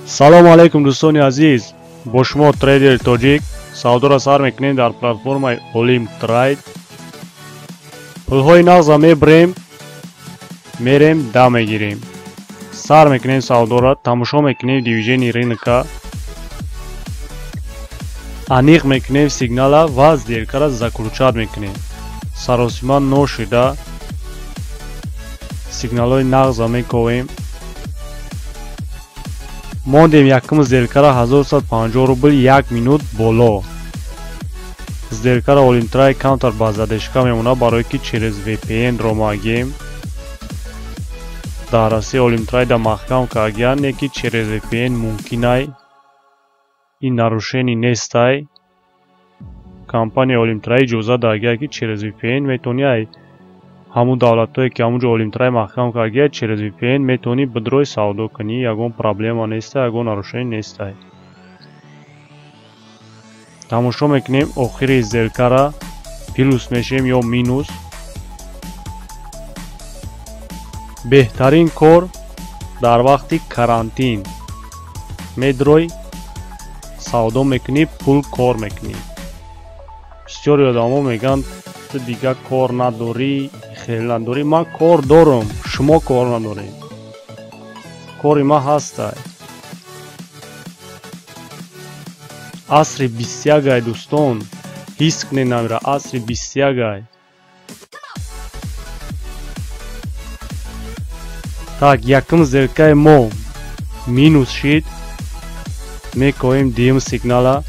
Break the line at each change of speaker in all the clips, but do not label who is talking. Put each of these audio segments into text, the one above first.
Салому алейкум, дӯстони азиз. Бо шумо трейдери тоҷик. Савдоро сар мекунем дар платформаи Олимп Трейд. Пулҳои нағза мебарем, мерем, да мегирем. Сар мекунем савдоро, тамошо мекунем движение рынка. Аниқ мекунем сигнала ва сделкаро заключать мекунем. Саросима ношида сигналҳои нағза мековем. Мондем якум сделкара 1150 рубл 1 минут боло. Сделкара Олимтрейд камтар ба задержка мемонад, барое ки через VPN ромагем. Дар Россия Олимтрейда маҳкам кардагиянд, не ки через VPN мумкинай. Ин нарушение нестай. Компания Олимтрейд иҷоза додагия, ки через VPN метавонӣ ай ҳамун давлатҳое, ки ҳамун ҷо Олимтрейд маҳкам кардагия, через VPN метавонӣ бидрой савдо кунӣ, ягон проблема нестай, ягон нарушение нестай. Тамошо мекунем охири сделкара плюс мешем ё минус. Беҳтарин кор дар вақти карантин медрой савдо мекунӣ, пул кор мекунӣ. Бисёри одамо мегӯянд, ту дигар кор надорӣ, хел надорӣ. Ман кор дорам, шумо кор надоред. Кори ман ҳастай. Асри 21-ай, дӯстон, ҳис кунед намира, асри 21-ай. Так, якум сделкаи мо минус шид. Мекоҳем дуюм сигнала.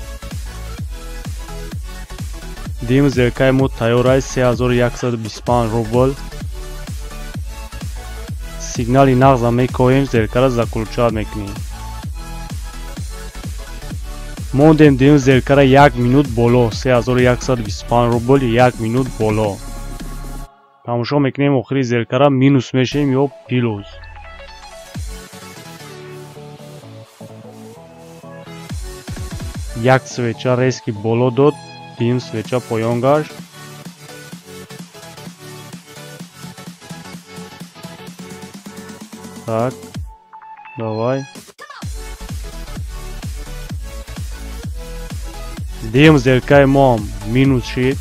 Дуюм сделкаи мо тайёрай 3125 рубл. Сигнали нағза мекоҳем, сделкаро заключать мекунем. Мондем дуюм сделкара 1 минут боло, 3125 рубл 1 минут боло. Тамошо мекунем охири сделкара минус мешем ё плюс. Як свеча резки боло дод, дуюм свеча поён гашт. Так, давай. Дуюм сделкаи мо минус шид.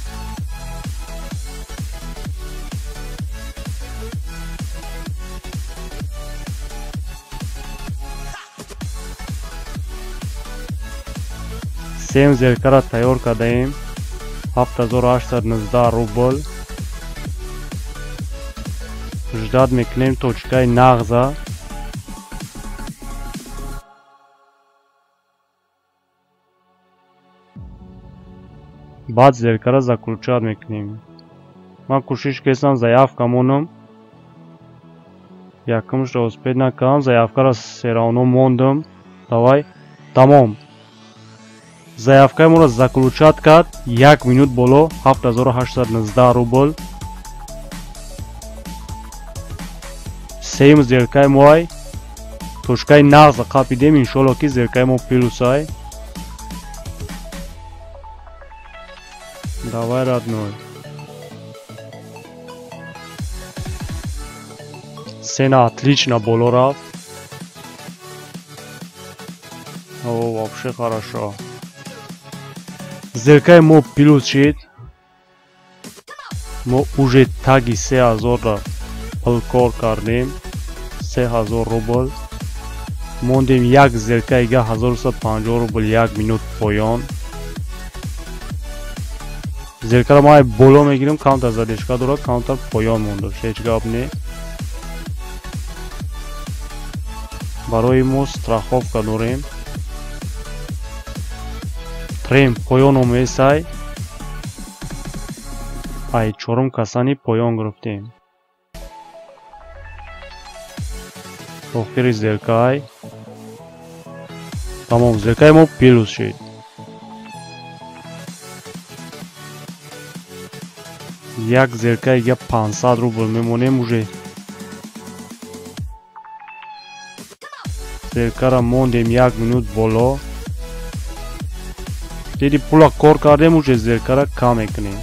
Сеюм сделкаро тайёр кардаем, 7819 рубл. Ждать мекунем точкаи нағза. Баъд сделкаро заключать мекунем. Ман кӯшиш кардам заявка монам. Якумшро успеть накардам, заявкаро всё равно мондам. Давай, тамом. Заявкаи моро заключать кард, 1 минут боло, 7819 рубл. Сеюм сделкаи моай точкаи нағза қапидем, иншолло ки сделкаи мо плюсай. Давай, родной. Цена отлично боло рафт. О, вообще хорошо. Сделкаи мо плюс шид. Мо уже таги 3000 пул кор кардем, 3000 рубл. Мондем як сделкаи 1150 рубл 1 минут поён. Сделкаро мо боло мегирем, камтар задержка дорад, камтар поён мондаш, ҳеҷ гап не. Барои мо страховка дорем. Трем поён омесай. Ай чорум касани поён гирифтем. Охири сделкаи. Тамом, сделкаи мо плюс шид. Як сделкаи 500 рубл мемонем уже. Сделкаро мондем 1 минут боло. Диди пула кор кардем, уже сделкара кам мекунем.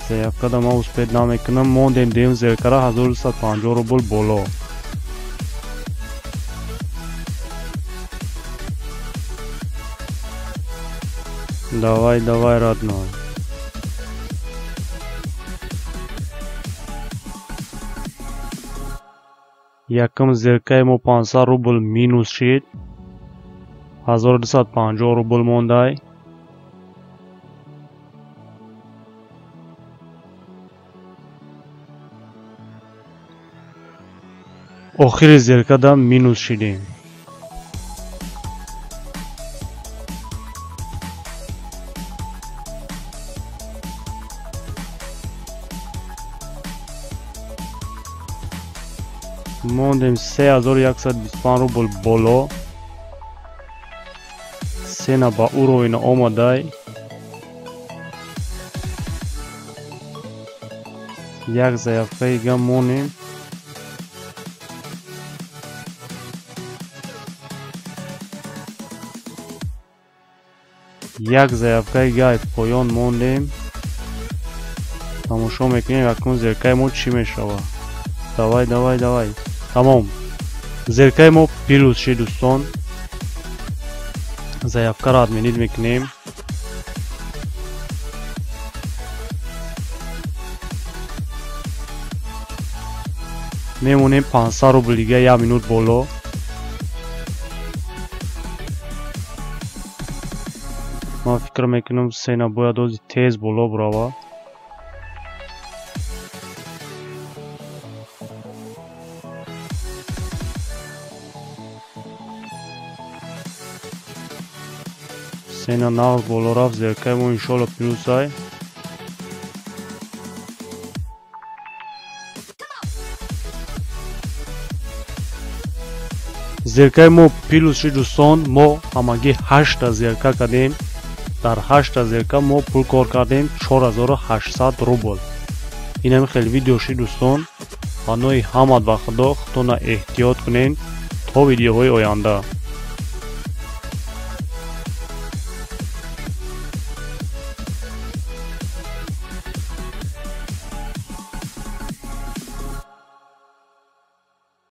Заявкада ман успеть намекунам, мондем дуюм сделкара 1250 рубл боло. Давай, давай, родной. Якум сделкаи мо 500 рубл минус шид. 1250 рубл мондай. Охири сделкада минус шидем. Мондем 3125 рубл боло. Цена ба уровень омадай. Як заявкаи га монем. Як заявкаи гай поён мондем. Тамошо мекунем якум сделкаи мо чӣ мешавад. Давай, давай, давай. Тамом. Сделкаи мо плюс шид, дӯстон. Заявкаро отменить мекунем. Мемонем 500 рубл дига як минут боло. Ман фикр мекунам цена бояд ози тез боло бирава. Цена нағз боло рафт, сделкаи мо иншоалло плюсай. Сделкаи мо плюс шид, дӯстон. Мо ҳамагӣ 8 сделка кардем. Дар 8 сделка мо пул кор кардем 4800 рубл. Инами хеле видео шид, дӯстон. Паноҳи ҳамат ба Худо, худтона эҳтиёт кунед то видеоҳои оянда.